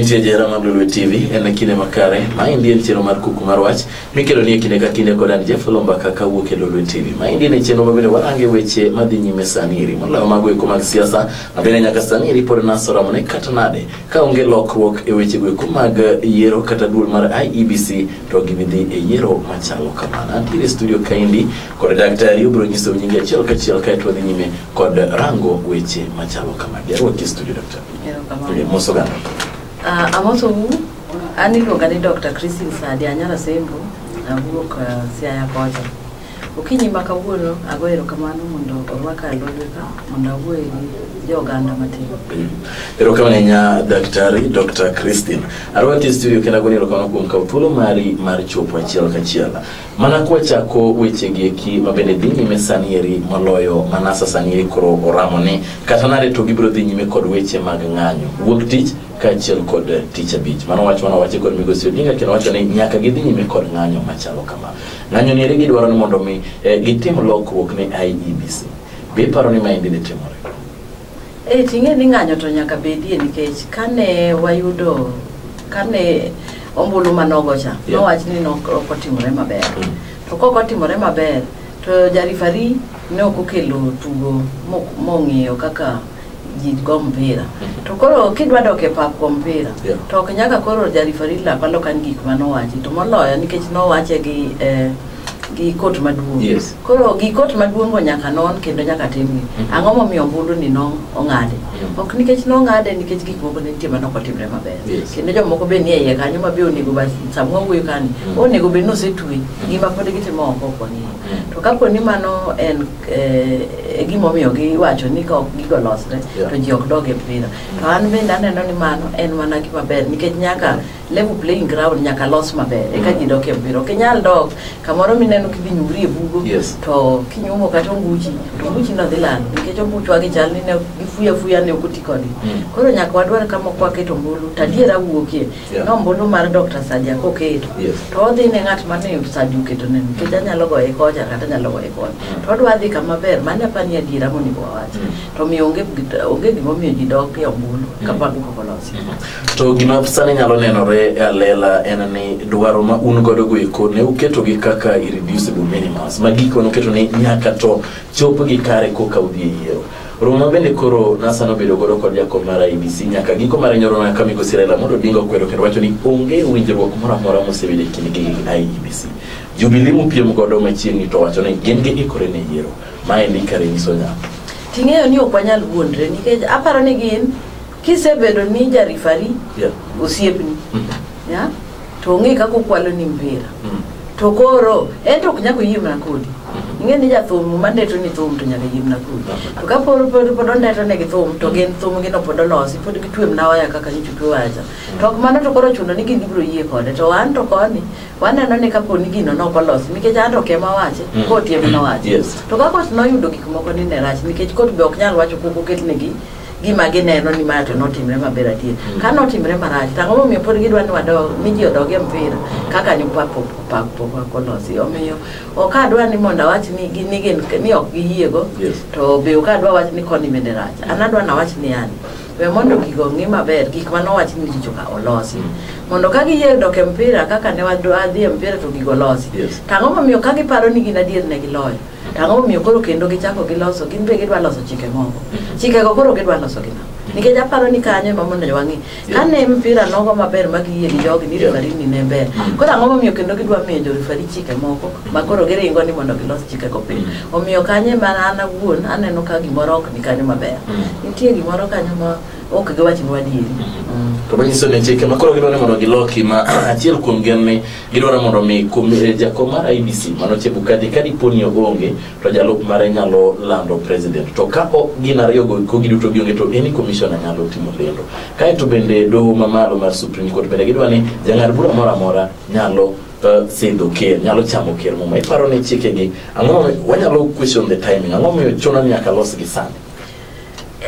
Intie jahera mar Lolwe TV, en kinde makare. Maendi en chenro mar kuku mar wach mikelo ni e kinde ka kinde kod an Jeff Lombaka kawuok e Lolwe TV. Maendi en chenro ma bende warange weche madhi nyime sani eri. Moloyo mago eko mag siasa, ma bende nyaka sani eri pod NASA oramo ne kata nade ka onge lokruok e wechego eko mag yiero kata duol mar IEBC to gibidhi e yiero machalo kamano. Antiere e studio kaendi kod daktari obiro nyisou nyinge achiel kachiel kaeto wadhi nyime kod rango weche machalo kama. Arwaki e studio daktari. Erokamano. Mos oganda. Amosou, an iluonga ni Dr. Christine Sadi Anyara Sembo, awuok Siaya kocha. Okinyi ma kawuono ago erokamano mondo orwaka e Lolwe ka mondo awuoye gi jo oganda matin. Erokamano ahinya daktari Dr. Christine. Arwaki e studio kendo agoni erokamano kuom kawo thuolo mari mar chopo achiel kachiel. Mana kwachako wechegi eki mabende dhi nyime sani eri moloyo manasa sani eri koro oramo ni kata nade to gibiro dhi nyime kod weche mag ng'anyo. Wuok tich kaachiel kod tich abich. Mano wach mane owachi kod migosi Odinga kendo wacho ni nyaka gidhi nyime kod ng'anyo machalo kama. Ng'anyo ni eri gidwaro ni mondo mi gitim lokruok ne IEBC. Be iparo ni maendi dhi timore? Ting'e ni ng'anyo to nyaka bedie nikech kane wayudo kane ombulu manogo cha nowach ni ok otimore maber. To kok otimore maber to jarifari ne ok okelo tugo mong'iyo kaka ji go mpira. To koro kidwa dok e pap go mpira to ok nyaka koro jarifari lak aloka ni gik manowachi to moloyo nikech nowache gi kot maduong'. Koro gi kot maduong' go nyaka non kendo nyaka timgi. Ang'o momiyo ombulu ni no ong'ade? Ok nikech nong'ade nikech gik moko ne nitie mane ok otimre maber. Kendo jomoko be nie iye kanyo ma be onego ba sama wawuoyo kani onego bed ni osetwe gima pod gitimo oko ok wang'eyo. To kapo ni mano en gimomiyo giwacho ni ka ok gigo losre to ji ok dog e mpira. To an bende aneno ni mano en mana gima ber nikech nyaka level playing ground nyaka los maber eka ji dok e mpira. Ok inyal dok kamoro mineno kidhi nyumri e bugo to kinyumo kata onguchi to onguchi no dhi lal nikech onguchwa gi chal ni ne gifuyo afuya ne ok oti kodgi. Koro nyaka wadwar kama ok waketo ombulu to adiera wuokie no ombulu mar Dr. Sadia koketo to odhi ne ng'at mane Sadia oketo ne nikech anyalo goye kocha kata anyalo goye koni to odwa dhi kama ber mano apani adiera monego wawachi to miyo onge gimomiyo ji dok e ombulu kapago pok olosi. To gima sani nyalo nenore e alela en ni dwaro ma un godo go eko ne uketogi kaka irreducible minimums ma gik mane uketo ni nyaka to chopgi kare koka udhi e yiero. Romo ma bende koro NASA nobedo godo kod jakom mar IEBC nyaka giko mar nyoro ka migosi Raila Amolo Odinga okwedo kendo wacho ni onge winjruok moro amora mosebedo e kindgi gi IEBC. Jubilee mupiem godo machiegni to wacho ni gin giikore ne yiero. Maendi kare nyiso nyap. Ting'eyo ni ok wanyal wuondre nikech aparo ni gin kisebedo ni jarifari osiepni to ong'e kaka okwalo ni mpira to koro en to ok nyaka oyie mana kodi. Ing'e ni jathum mandeto ni thum to nyaka yie mana kodi. To ka pod ondeto negi thum to gin thum gino pod olosi pod gitwe mana waya kaka nyocha otwe waya cha. To ok mano to koro ochuno ni gin gibiro yie kode to wan to koni waneno ni kapo ni gino nok olosi nikech an to ok ema wache kot ema nowache. To ka kot noyudo gik moko ni ne rach nikech kot be ok nyal wacho kok oketnegi gima gineno ni ma to notimre maber adier. Ka notimre marach to ang'o momiyo pod gidwa ni wadog ni ji odog e mpira kaka nyupa pok olosi. Omiyo ok adwa ni mondo awach ni ni ok giyiego to be ok adwa wach ni koni bende rach. An adwa nawach ni yani we mondo gigo ng'i maber gik manowach ni richo ka olosi mondo ka giyie dok e mpira kaka ne wadwa dhi e mpira to gigo olosi. To ang'o momiyo ka giparo ni gin adier ne giloyo to ang'o momiyo koro kendo gichako giloso gin be gidwa loso chike moko chikego koro gidwa loso gi nang'o nikech aparo ni kanyo ema mondo wang'i kane mpira nogo maber ma giyie gi jogi ni referee ni ne ber koro ang'o momiyo kendo gidwa miyo jo referee chike moko ma koro giringo ni mondo gilos chikego piny. Omiyo kanyo ema an awuon aneno ka gimoro ok ni kanyo maber. Nitie gimoro kanyo ma ok giwach nwa adieri. To manyiso ni chike ma koro gidwa ni mondo giloki ma achiel kuom gin ni gidwaro mondo mi jakom mar IEBC mano Chebukati ka dipo ni oonge to jalup mare nyalo lando president. To ka ok gin ariyo go ko giduto gionge to any commissioner nyalo timo lendo. Kaeto bende doho mamalo mar Supreme Court bende gidwa ni jang'ad bura moro amora nyalo sidho ker, nyalo chamo ker muma. Iparo ni chikegi ang'o wanyalo question the timing, ang'o momiyo chuno ni nyaka losgi sani?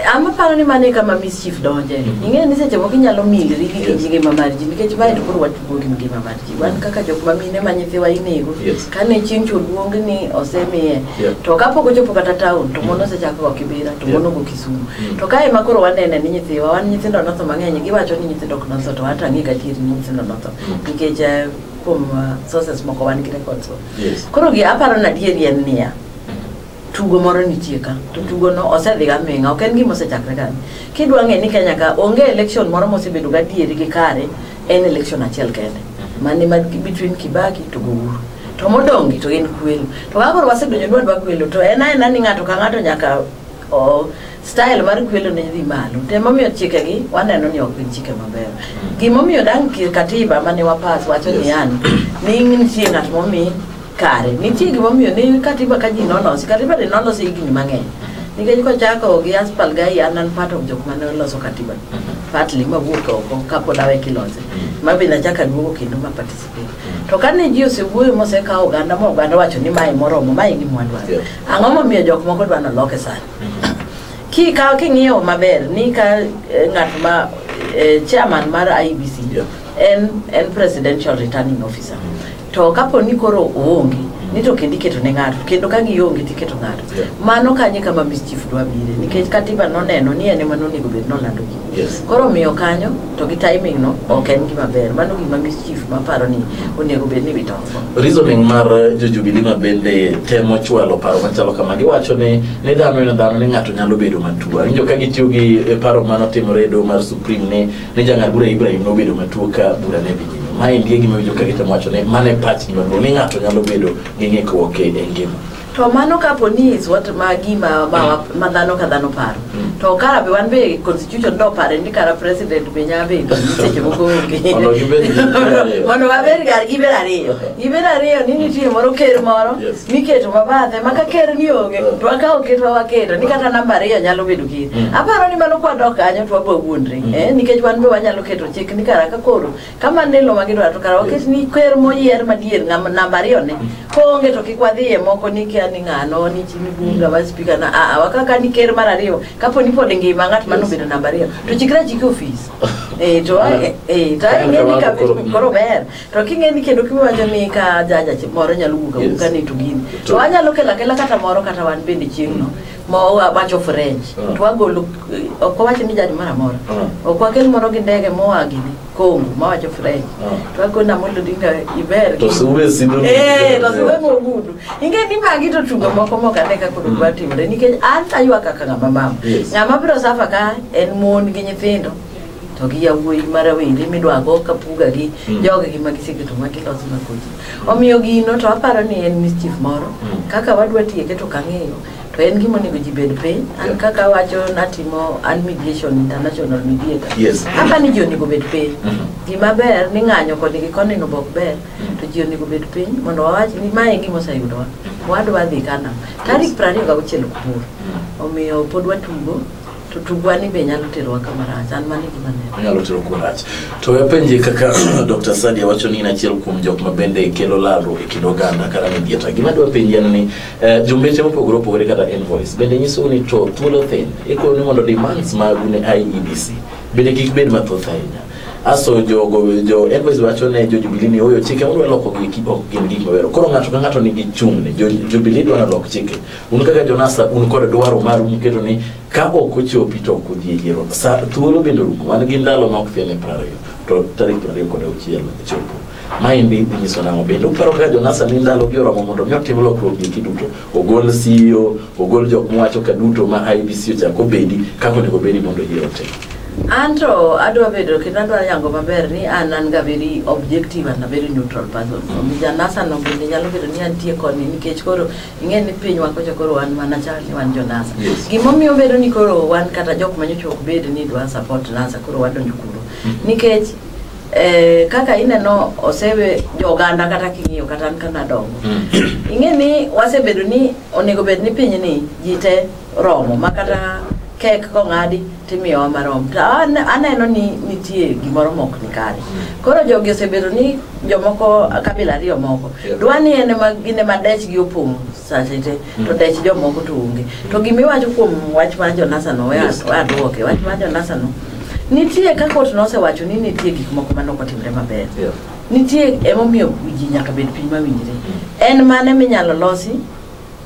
Ama paro ni mano e kama mischief donje. Ing'e ni seche moko inyalo milri gi ngima mar ji nikech mae to koro watugo gi ngima mar ji. Wan kaka jok ma mine ma nyithiwa inego. Kane chieng' cho luong ni osemiye. To kapok ochopo kata town to mon osechako go Kibera to mon ogo Kisumu. To kae ma koro wanene ni nyithiwa wan nyithindo notho mang'eny giwacho ni nyithindo ok notho to wan to ang'e gadier ni nyithindo notho. Nikech kuom sources moko wan gi records. Koro gi aparo ni adieri en niya. Tugo moro nitie ka to tugo no osedhi gaming'a ok en gima osechakre kani kidwa ng'e ni Kenya ka onge election moro mosebedo gadieri gi kare en election achiel kende mane ma between Kibaki to Uhuru to modong' to en kwelo to ka koro wasedonjo ni wadwa kwelo to en aena ni ng'ato ka ng'ato nyaka o style mar kwelo ne dhi malo to emomiyo chikegi waneno ni ok gin chike mabeyo gimomiyo dang' katiba mane wapas wacho ni yani ni nitie ng'at momi kare nitie gimomiyo ni katiba ka ji nolosi katiba ni nolosi higni mang'eny nikech kochako gi Aspal Gai an an part of jok mane oloso katiba partly mawuok oko kapod awe kilose ma be nachako aduogo kendo ma participate to kane ji osewuoyo mosekawo oganda ma oganda wacho ni mae moromo mae gima wadwaro ang'o momiyo jok moko dwa noloke sani kikawo king'iyo maber ni ka ng'at ma chairman mar IEBC en presidential returning officer to kapo ni koro oonge ni to kendo iketo ne ng'ato kendo ka gionge tiketo ng'ato mano kanye kama mischief dwa bire nikech katiba noneno ni en ema nonego bed nolando gi koro miyo kanyo to gi timing no ok en gima ber mano gima mischief maparo ni onego bed ni wito reasoning mar jo Jubilee ma bende temo chwalo paro machalo kama giwacho ni dhano en dhano ni ng'ato nyalo bedo matuo awinjo ka gitiyo gi paro manotimore e doho mar Supreme ni jang'ad bura Ibrahim nobedo matuo ka bura ne dhi nyime ma endi e gima winjo ka gitemo wacho ni mano e pachgi maduong' ni ng'ato nyalo bedo gi ng'ikruok e ngima to mano kapo ni is what ma gima ma dhano ka dhano paro to kara be wan be constitution do pare ni kara president be nya bedo seche moko onge mondo wabed gar gibed ariyo gibed ariyo ni nitie moro ker moro miketo mabathe ma ka ker ni onge to wakawo ketwa waketo ni kata namba ariyo nyalo bedo ker aparo ni mano kwadok kanyo to wabo wuondre nikech wan be wanyalo keto chik ni kara ka koro kama ndelo ma gidwaro to kara waket ni ker moyier madier namba ariyo ne koonge to kik wadhiye moko ni kia ni ng'ano ni chini bunga wa speaker na a wakaka ni ker mar ariyo kapo ni pod ngima ng'at mano bedo namba ariyo to chikra chike ofis to to ing'e ni ka koro ber to king'e ni kendo kiwacho ni ka jaja moro nyalo wuok awuoka ni to gini to wanyalo kelo akela kata moro kata wan bende chieng'no ma wacho French to wagolo ok wawach ni jaj moro amora ok wakel moro gi ndege moa gini Congo mawacho French to wakona Amolo Odinga iber to suwe sido to suwe mogudu ing'e ni magi to tugo moko mok ane ka koro dwa timore nikech an aywak kaka ng'ama mama ng'ama biro safa ka en mon gi nyithindo to gi yawuoyi ma rawere midwa go kapuga gi jogi gi magiseketo magiloso makochi omiyo gino to aparo ni en mischief moro kaka wadwa tieke to kang'eyo to en gima onego ji bed piny an kaka wacho natimo an mediation international mediator apa ni ji onego bed piny gima ber ni ng'anyo koni gi koni no ok ber to ji onego bed piny mondo wawach ni mae e gima oseyudowa wadwa dhi kana tarik 26 ok bor omiyo pod watugo to tugwa ni be nyalo terowa kama rach an mano e gima aneno nyalo tero kuma rach to wapenje kaka Dr. Sadia wacho ni en achiel kuom jok ma bende kelo lalruok e kind oganda kata mediator gima adwa penji en ni jombeche mopogore opogore kata invoice bende nyisou ni to thuolo thin ikono ni mondo demands magu ne IEBC bende kik bed mathoth ahinya aso jogo jo invoice wacho ne jo Jubilee ni oyo chike modwa loko gi ok gin gik mabeyo koro ng'ato ka ng'ato nigi chung'ne jo Jubilee dwa lok chike un kaka jonasa un kod dwaro maru muketo ni ka ok ochopi to ok udhi e yiero sa thuolo bende orumo wan gi ndalo ma ok thin e 20 to tarik 26 chopo maendi dhi nyiso nang'o bende uparo kaka jonasa ni ndalo gi oromo mondo mi otim lokruok gi duto ogol CEO ogol jok mowacho ka duto ma IEBC ochak obedi kaka onego obedi mondo yiero otim Anto adwa bedo kendo adwa yango maber ni an ga very objective and a very neutral person. Janasa no bende nyalo bedo ni antie koni nikech koro ing'e ni pinywa kocha koro wan mana chal ni wan jonasa. Gimomiyo bedo ni koro wan kata jok manyocha ok bed ni dwa support NASA koro wadonjo kuro. Nikech kaka ineno osewe joganda kata king'iyo kata an kana dongo. Ing'e ni wasebedo ni onego bed ni piny ni ji te romo ma kata kek kong'adi timiyowa marom. To aneno ni nitie gimoro mok ni kare. Koro jogi osebedo ni jomoko kabila ariyo moko dwa ni en ema gin ema dechgi opong' sache te to dech jomoko to onge. To gimiwacho kuom wach mar jo-NASA no, we aduoke. Wach mar jo-NASA no, nitie ka kot nosewacho ni nitie gik moko mane ok otimre maber. Nitie emomiyo ji nyaka bed piny mawinjre. En mane minyalo losi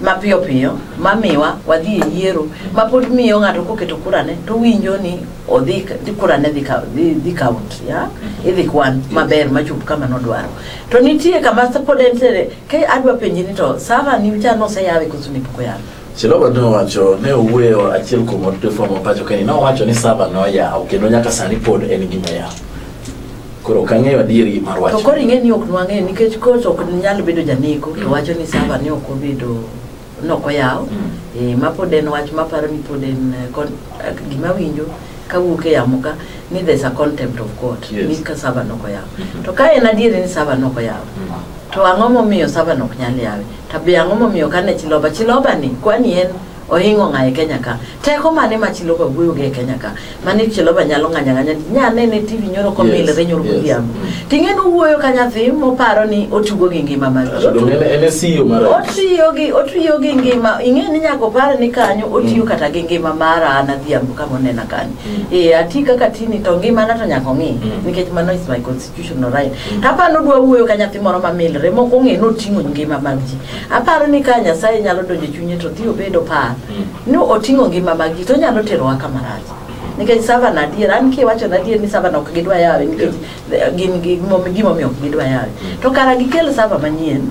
mapiyo piyo mamiwa wadhi e yiero ma pod miyo ng'ato koketo kurane to winjo ni odhi kurane dhi count, ya idhi kwan maber machop kama nodwaro. To nitie kama pod entiere ke adwa penji ni to server ni cha noseyawe koso ne pok oyawe? Chiloba nowacho ne owuoyo achiel kuom od jofwambo pacho kae nowacho ni server noyaw kendo nyaka sani pod en gima yaw. Koro ok ang'eyo adieri mar wach. To koro ing'e ni ok nwang'eyo nikech coach ok nyal bedo janeko to wacho ni server ne ok obedo nok oyaw. Ma pod en wach maparo ni pod en gima winjo kawuok e yamo ka ni there's a contempt of court. Ni ka server nok oyaw. To ka en adieri ni server nok oyaw, to ang'o momiyo server nok nyal yawe? To be ang'o momiyo kane Chiloba ni kwani en ohingo ng'a e Kenya ka? Teko mane ma Chiloba wuoyo go e Kenya ka? Mane Chiloba nyalo ng'anya ng'anya nyanene TV nyoro komilre nyoro godhiambo. Ting'e nowuoyo ka nyathi moparo ni otugo gi ngima mar En e CEO mar otiyo gi ngima. Ing'e ni nyaka opar ni kanyo otiyo kata gi ngima mara an adhiambo kama onena kanyo. Ati kaka tini to ngimana to nyaka ong'i nikech mano is my constitutional right. Taparo nodwa wuoyo ka nyathi moro mamilre mok ong'e noting'o ngima mag ji. Aparo ni ka Nyasaye nyalo donjo e chunye to dhi obedo par ni oting'o ngima mag ji to onyalo terowa kama rach. Nikech server na adier, an kiwacho na adier ni server ok gidwa yawe nikech gin gimomiyo ok gidwa yawe. To kara gikel server manyien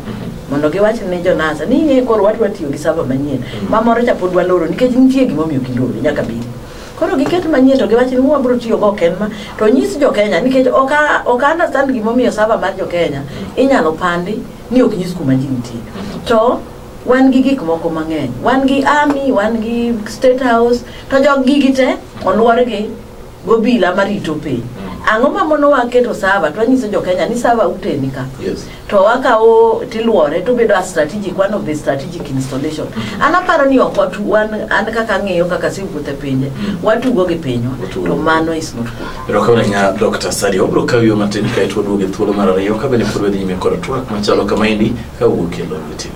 mondo giwach ne jo-NASA ni ing'e koro wadwa tiyo gi server manyien ma moro cha pod waloro nikech nitie gimomiyo giloro nyaka bedi. Koro giket manyien to giwach ni wabiro tiyo go ok en ma to nyis jo-Kenya nikech ok understand gimomiyo server mar jo-Kenya inyalo pandi ni ok nyis kuma ji nitie. To wan gi gik moko mang'eny, wan gi army, wan gi state house, to jog gigi te oluorgi gobila marito piny. Ang'o ma mono waketo server to wanyiso jo-Kenya ni server uteni ka. To wakawo tiluore to bedo a strategic, one of the strategic installation. An aparo ni ok wan an kaka ang'eyo kaka asewuotho e pinje, watugo gi pinywa, to mano is not good. Erokamano ahinya Dr. Sadia. Wabiro kawo yo matin kaeto waduogo e thuolo mar ariyo ka bende pod wadhi nyime kod twak machalo kamaendi kawuok e Lolwe TV.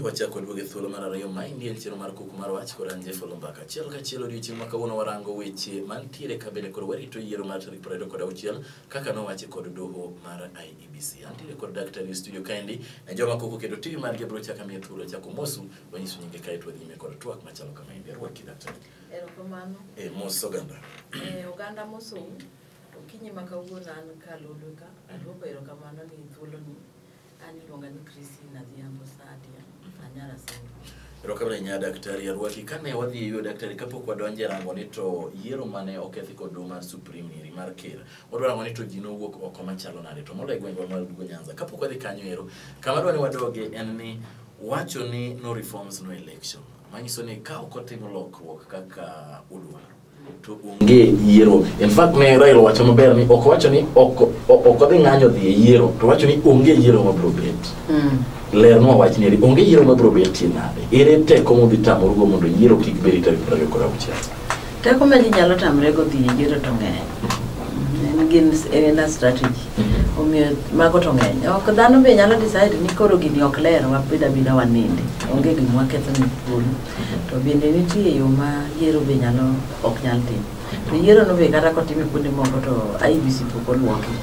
Wachako duogo e thuolo mar ariyo maendi en chenro mar kuku mar wach kod an Jeff Olumbaka. Achiel kachiel odiochieng' ma kawuono warango weche mantiere ka bende koro warito yiero mar tarik 26 kaka nowachi kod doho mar IEBC. Antiere kod daktari e studio kaendi ne joma kok oketo TV margi abiro chako amiye thuolo chako mosu wanyiso nyinge kaeto wadhi nyime kod twak machalo kamaendi. Arwaki daktari. Erokamano. Mos oganda. Oganda mosou, okinyi ma kawuono an Kalolwe ka, aduoko erokamano ni thuoloni. An iluonga ni Christine Adhiambo Sadia, Anyara Singh. Erokamano ahinya daktari arwaki. Kane wadhi e yo daktari kapok wadonjo e rango ni to yiero mane okethi kod doho mar Supreme niri mar ker, wadwa rango ni to ji nowuok oko machalo nade to moloyo e gwengwa mar Luo Nyanza. Kapok wadhi kanyo ero, kama adwa ni wadoge en ni wacho ni no reforms no election, manyiso ni ka ok otimo lokruok kaka udwaro to onge yiero. In fact ne Raila owacho maber ni ok owacho ni ok odhi ng'anyo dhi e yiero, to owacho ni onge yiero mabiro bet. Lernwa wach ni onge yiero mabiro betie nade? Ere teko modhi tamorugo mondo yiero kik bedi tarik 26? Teko ma ji nyalo tamrego dhi e yiero to ng'eny. En gin en a strategy. Omiyo mago to ng'eny. Ok dhano be nyalo decide ni koro gini ok ler, wabed abeda waninde. Onge gima waketho ni thuolo. To bende nitie yo ma yiero be nyalo ok nyal timo. To yiero no be kata kotime kuonde moko to IEBC pok oluoki.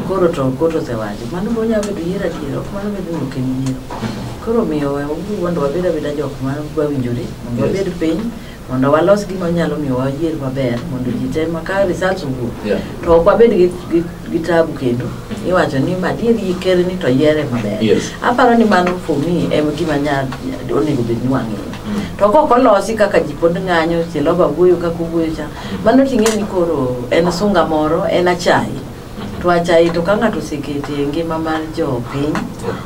Koro to court osewacho mano be onyalo bedo yiero adier, ok mano bedo ni ok en yiero. Koro omiyo mondo wabed abeda jok ma wawinjore, mondo wabed piny, Mondo walos gima nyalo miyo wayier maber mondo ji te ma ka results owuok Yeah. to ok wabed gi tabu kendo iwacho ni madieri ker ni to yiere maber. Yes. Aparo ni mano for me em gima onego bed ni wang'iyo. To kok olosi kaka ji pod ng'anyo, Chiloba wuoyo kaka owuoyo cha, mano ting'e ni koro en sunga moro, en achaye. To achaye to ka ng'ato osekete e ngima mar jopiny,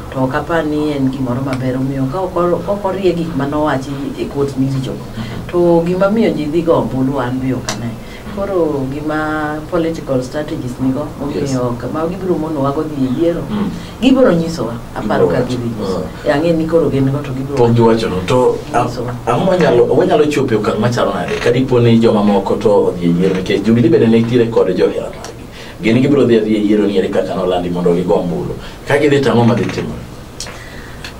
to ok apar ni en gimoro maber. Omiyo ka ok orie gik manowachi e court ni richogo, to gima miyo ji dhi go ombulu an be ok ane. Koro gima political strategies nigo, omiyo kama gibiro monowa go dhi e yiero, gibiro nyisowa, aparo ka gidhi nyiso. Ang'e ni koro gin go to gibiro Pok giwacho no to nyisowa. Ang'o manyalo wanyalo chopo e okang' machalo nade ka dipo ni joma moko to odhi e yiero nikech Jubilee bende ne nitiere kod johera margi gin gibiro dhi e yiero ni ere kaka nolandi mondo gigo ombulu ka gidhi to ang'o madhi timore?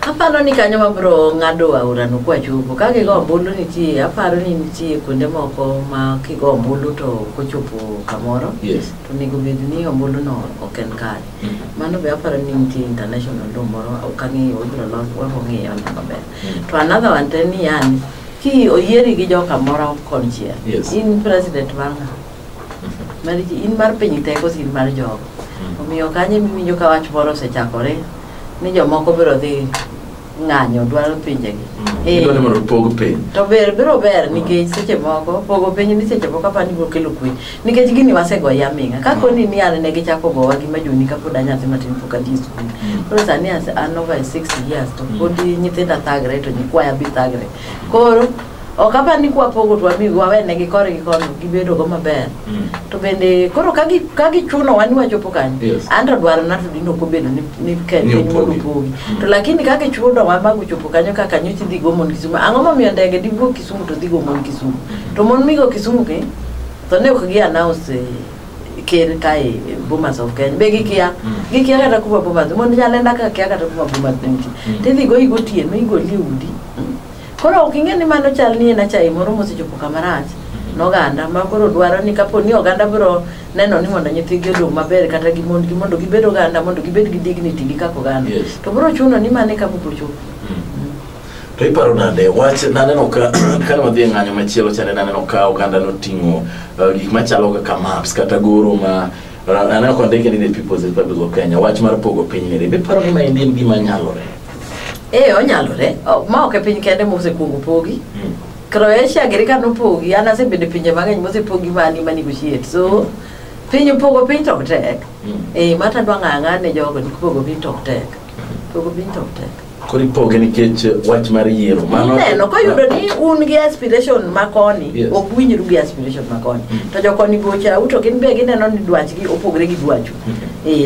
Aparo ni kanyo mabiro ng'ado aorano kwachopo. Ka gigo ombulu nitie, aparo ni nitie kuonde moko ma kigo ombulu to kochopo kamoro, Yes. to onego bed ni ombulu no ok en kare. Mano be aparo ni nitie international law moro, ok ang'eyo, wabiro los, wabiro ng'iyo ne maber. To another one to en ni yani, ki oyieri gi joka moro konchiel, in president mar ng'a? Mar ji, in mar piny te koso in mar jogo? Omiyo kanyo emiwinjo ka wach moro osechakore ni jomoko biro dhi ng'anyo dwaro pinjegi. Idwa ni mondo pog piny. To ber biro ber nikech seche moko pogo piny ni seche moko apani biro kelo kwe. Nikech gini wasego aming'a. Ka koni ni an ne gichako gowa gi majoni kapod an nyathi matin pok adhi e skul. Koro sani an over 60 years to pod nyithinda thagre to nyikwaya be thagre. Koro ok apar ni kwapogo to wami wawenegi koni gi koni gibedo go maber. To bende koro ka gichunowa ni wachopo kanyo, an to dwarona to dine ok obedo ni piny mondo opogi. To lakini ka gichunowa ma gochopo kanyo kaka nyocha idhi go mon Kisumu, ang'o momiyo ndege diwuok Kisumu to dhi go mon Kisumu? To mon migo Kisumu ki to ne ok gi announce ker kae Bomas of Kenya. Be gikia. Gikia kata kuma Bomas. Mon Nyalenda ka kia kata kuma Bomas ne nitie. Tidhi go gotieno igoli e udi. Koro ok ing'e ni mano chal ni en achaye moro mosechopo kama rach noganda ma koro dwaro ni kapo ni oganda biro neno ni mondo nyithigi odong maber kata gi mondgi mondo gibed oganda mondo gibed gi dignity gi kaka oganda. To biro chuno ni mane kama biro chopo. To iparo nade wach naneno ka kane wadhi e ng'anyo machielo chande naneno ka oganda noting'o gik machalo kaka maps kata goro ma aneno kondike ni the People's Republic of Kenya wach mar pogo piny ni be paro ni maendi en gima nyalore? Onyalore. Ma ok e piny kende mosekuongo pogi. Croatia giri ka nopogi, an asebedo e pinje mang'eny mosepogi mani ma negotiate. So piny pogo piny to ok tek. Mata dwa ng'ayo ne jogo ni pogo piny to ok tek. Pogo piny to ok tek. Koro ipoge nikech wach mar yiero. Mano ineno koyudo ni un gi aspiration makoni, ok winjru gi aspiration makoni. To jokoni gochau to gin be gineno ni dwachgi opogre gi dwachu.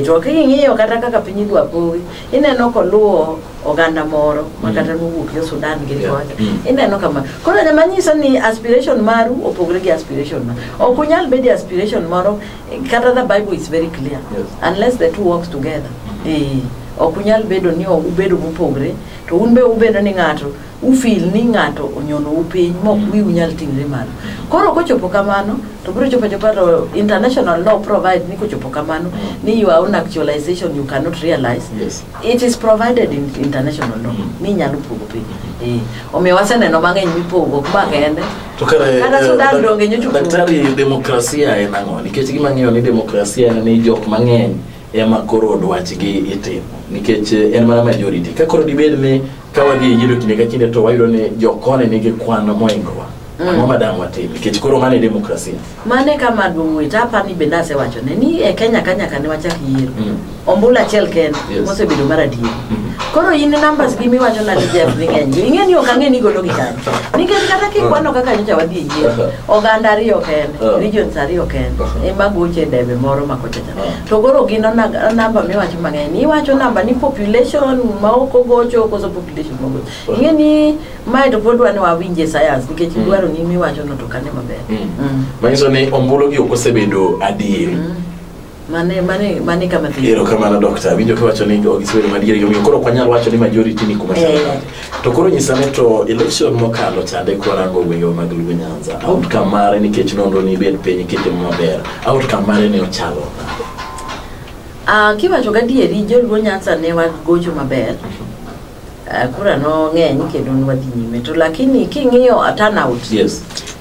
To king'iyo kata kaka piny idwa pogi, ineno koluwo oganda moro ma kata nowuok yo Sudan gi kocha. Ineno kama. Koro joma nyiso ni aspiration maru opogre gi aspiration ma. Ok unyal bedo aspiration moro kata the Bible is very clear. Unless the two works together. Ok unyal bedo ni ubedo mopogre to un be ubedo ni ng'ato ufil ni ng'ato onyonou piny mok wiu nyal ting're malo. Koro kochopo kamano to biro chopo achopa to international law provide ni kochopo kamano ni your own actualization you cannot realize. It is provided in international law ni inyalo pogo piny. Omiyo waseneno mang'eny mipogo ok ma kende. To kare kata Sudan donge nyocha opogo. Daktari, demokrasia en ang'o? Nikech gima ang'eyo ni demokrasia en ni jok mang'eny ema koro dwachgi itimo nikech en mana majority. Ka koro dibed ni ka wadhi e yiero kinde ka kinde to wayudo ni jokoni nigi kwan moingowa. Ang'o ma dang' watim? Nikech koro mano e demokrasia. Mane kama duong' to apani bende asewachone ni e Kenya ka nyaka ne wachak yiero. Ombulu achiel kende mosebedo mar adier. Koro in numbers gi miwacho na ni Jeff ni ng'eny. Ing'e ni ok ang'e ni igolo gi kanye. Nikech kata kikwano kaka nyocha wadhi e yiero, oganda ariyo kende, regions ariyo kende, ema goche debe moro ma kocha cha. To koro gin namba miwacho mang'eny. Iwacho namba ni population ma ok ogocho koso population mogocho. Ing'e ni mae to pod dwa ni wawinje science nikech dwaro ni miwacho no to kane maber. Manyiso ni ombulu gi ok osebedo adieri. Mane kama thi. Erokamano doctor, winjo kiwacho ni ok gisebedo madieri omiyo koro ok wanyal wacho ni majority ni kuma chalo nade. To koro nyisa ni to election mokalo chande kwarango gwenge mag Luo Nyanza. Outcome mare nikech nonro ni bed piny kete maber. Outcome mare ne ochalo nade? Kiwacho gadieri Joluo Nyanza ne wagocho maber. Kura no ng'eny kendo nwadhi nyime. To lakini king'iyo turnout,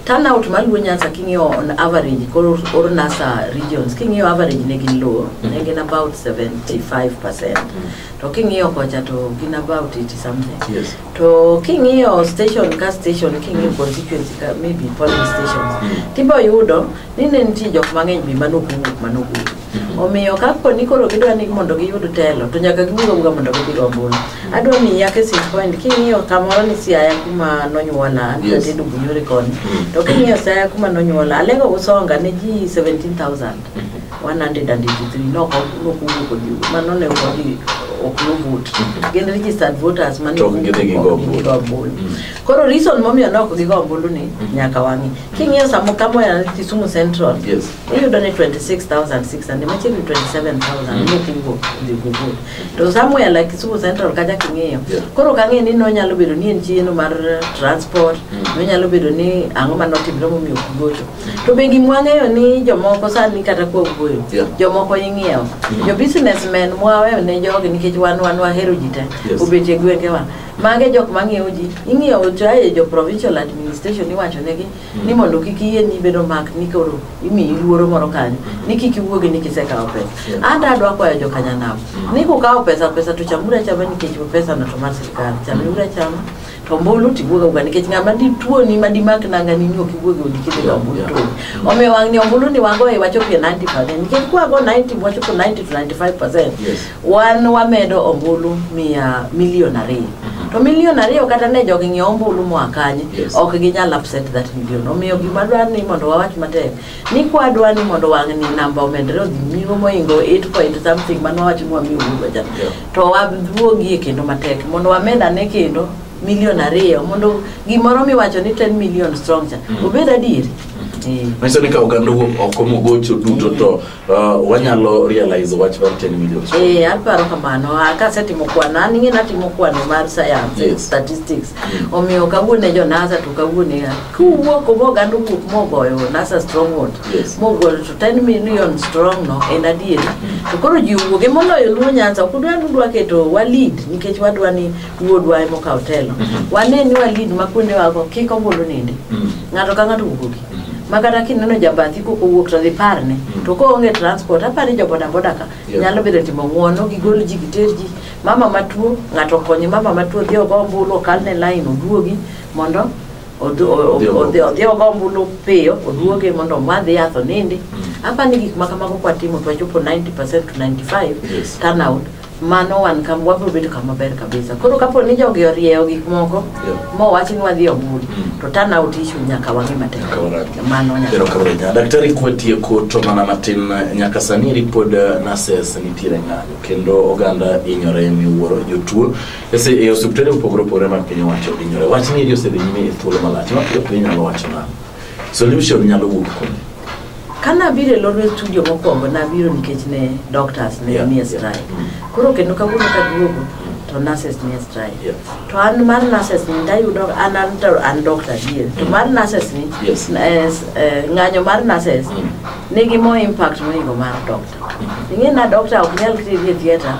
turnout mar Luo Nyanza king'iyo on average koro or NASA regions king'iyo average ne gin low, ne gin about 75%. To king'iyo kocha to gin about 80 something. To king'iyo station ka station, king'iyo constituency ka maybe polling stations, tibo yudo ni ne nitie jok mang'eny be manok owuok manok owuok. Omiyo kapo ni koro gidwa ni mondo giyud telo to nyaka giwuog awuoga mondo gidhi go ombulu. Adwa miyi case in point, king'iyo kamoro ni Siaya kuma nonyuola, an atedo Bunyore koni. To king'iyo Siaya kuma nonyuola, Alego Usonga ne ji 17,183 nok owuok odhi, mano ne ok odhi, ok novote. Gin registered voters mane To ok gidhi gigo ok ombulu. gigo ombulu. Koro reason momiyo ne ok gigo ombulu ni nyaka wang'i. King'iyo samo kamoya Kisumu Central, iyudo ni 26,600 machiegni 27,000 mok owuok odhi go vote. To somewhere like Kisumu Central kacha king'iyo, koro ok ang'e ni nonyalo bedo ni en chieno mar transport, nonyalo bedo ni ang'o manotimre momiyo ok gigocho. To be gima wang'eyo ni jomoko sani kata kwa wuoyo, jomoko ing'iewo. Jo businessmen mwaweyo ne jogi nikech wan wahero ji te, obet e gwengewa. Mage jok mang'iewo ji, ing'iewo to ae jo provincial administration iwacho negi ni mondo kik iyie ni bedo mak ni koro imiyi luoro moro kanyo ni kik iwuogi ni kisekawo pesa. An to adwa kwayo jokanyanam ni kukawo pesa pesa to chamuru achama nikech pesa no to mar sirikal, chamuru achama to ombulu tiwuog awuoga nikech ng'ama dituoni madimak nangani ni ok iwuog e odi kidhi go ombulu to onge. Omiyo wang'ni ombulu ni wagoye wachopo e 90% nikech kwago 90 wachopo 90 to 95%, wan wamedo ombulu mia milion 2. To milion 2 kata ne jogi ng'iewo ombulu moa kanye, ok ginyal upset that million. Omiyo gima dwaro ni mondo wawach matek ni kwadwa ni mondo wang'ni namba omedre odhi nyime moingo 8 point something mane wawacho ni wamiyo Uhuru cha, to wawuogie kendo matek mondo wamed ane kendo milion 2 mondo gimoro miwacho ni 10 million strong cha obed adieri. Manyiso ni ka oganda owuok oko mogocho duto to wanyalo realize wach mar 10 million. Aparo kamano. Kasetimo kwano, an ing'e natimo kwano mar science, statistics. Omiyo kawuono jo NASA to kawuono kuwuok kuma oganda owuok mogoyo NASA stronghold, mogoyo to 10 million strong no en adieri. To koro ji owuok emoloyo Luo Nyanza, ok udwa ni udwa keto wa lead nikech wadwa ni wuodwa ema okaw telo. Wane ni wa lead ma kuondewago kik ombulu nindi. Ng'ato ka ng'ato owuogi. Ma kata kineno jabathi kok owuok to dhi parne. To koonge transport, apani jo boda boda ka nyalo bedo timo ng'uono, gigol ji giter ji. Mama matuo, ng'ato okonye mama matuo dhi ogo ombulu, okalne line oduogi mondo odhi ogo ombulu piyo, oduoge mondo omadh yath onindi. Apani gik ma kamago kwatimo to wachopo 90% to 95 turnout, mano wan kam wabiro bedo kama ber kabisa. Koro kapo ni jogi orieyo gik moko mowach ni wadhi ombulu, to turnout issue nyaka wang'i matek. Nyaka warangi. Mano nyaka. Erokamano ahinya. Daktari, kwatieko to mana matin, nyaka sani eri pod nurses nitiere ng'anyo kendo oganda hinyore miwuoro, jotuo e osiptende mopogore opogore mag piny owacho hinyore. Wach ni eri osedhi nyime e thuolo malach. Mapiyo piyo inyalo wacho nang'o? Solution nyalo wuok kuome. Kana abiro e Lolwe studio mokwongo, nabiro nikech ne doctors ne nie strike. Koro kendo kawuono kaduogo to nurses nie strike. To an mar nurses ni ndayudo an to an doctor adier. To mar nurses ni ng'anyo mar nurses nigi more impact mohingo mar doctor. Ing'e na doctor ok nyal teri e theatre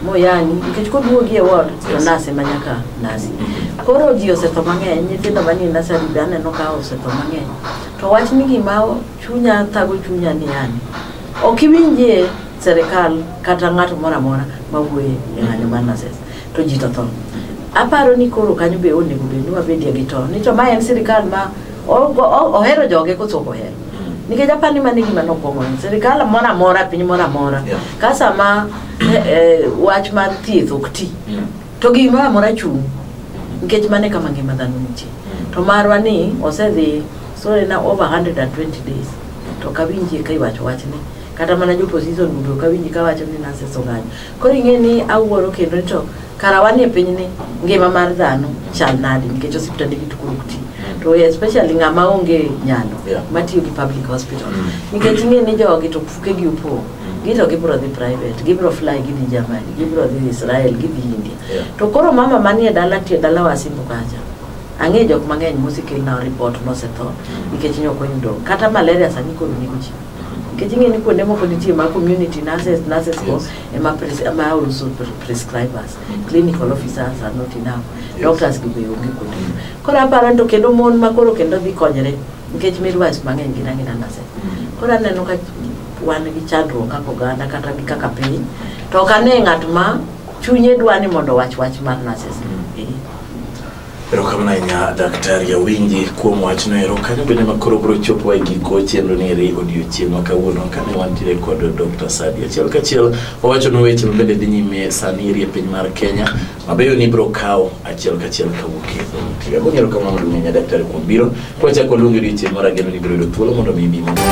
moyang'i nikech koduogi e ward to nurse ema nyaka nasi. Koro ji osetho mang'eny, nyithindo manie nursery be aneno ka osetho mang'eny. To wach ni gima chunya thago chunya ni yani ok iwinjie serikal kata ng'ato moro amora mawuoye e ng'anyo mar nurses to ji to tho. Aparo ni koro kanyo be onego bed ni wabedie gi to ni to ma en sirikal ma ohero joge koso ok ohero. Nikech aparo ni mano e gima nokwongo sirikal moro amora piny moro amora ka sama wach mar thieth ok ti to gimoro amora chung' nikech mano e kama ngima dhano nitie. To marwa ni osedhi sorry na over 120 days to ok awinjie ka iwacho wachni kata mana jo opposition be ok awinji kawacho ni nurses ong'anyo. Koro ing'e ni awuoro kendo ni to kara wanie pinyni ngima mar dhano chal nade nikech osiptande gi to koro ok ti. To especially ng'ama onge nyalo matiyo gi public hospital. Nikech ing'e ni jogi to fuke gi opong'. Gito gibiro dhi private, gibiro fly gidhi Germany, gibiro dhi Israel, gidhi India. To koro mama manie dala tie dala wasimbo kacha. Ang'e jok mang'eny mosekelna report nosetho nikech ne ok oyudo kata malaria sani koro nego ji. Nikech ing'e ni kuonde moko nitie ma community nurses, nurses go Yes. ema ema also prescribers. Clinical officers are not enough. Doctors gi be onge kuonde. Koro aparo ni to kendo mon ma koro kendo dhi konyre nikech midwives mang'eny gin agina nurses. Koro aneno ka wan gi chandruok kaka oganda kata gi kaka piny. To ok ane ng'at ma chunye dwa ni mondo owach wach mar nurses. Erokamano ahinya, Daktari, awinji kuom wachno. Ero kanyo bende ma koro biro chopo e giko chenro ni eri odiochieng' ma kawuono kane wantiere kod Dr. Sadi. Achiel kachiel owachonwa weche mabende dhi nyime sani eri e piny mar Kenya mabeyo ni biro kawo achiel kachiel kawuok e dhout. Agoni erokamano maduong' ahinya, Daktari, kuom biro. Kwachako waluongi odiochieng' moro, ageno ni ibiro yudo thuolo mondo mi ibi mondo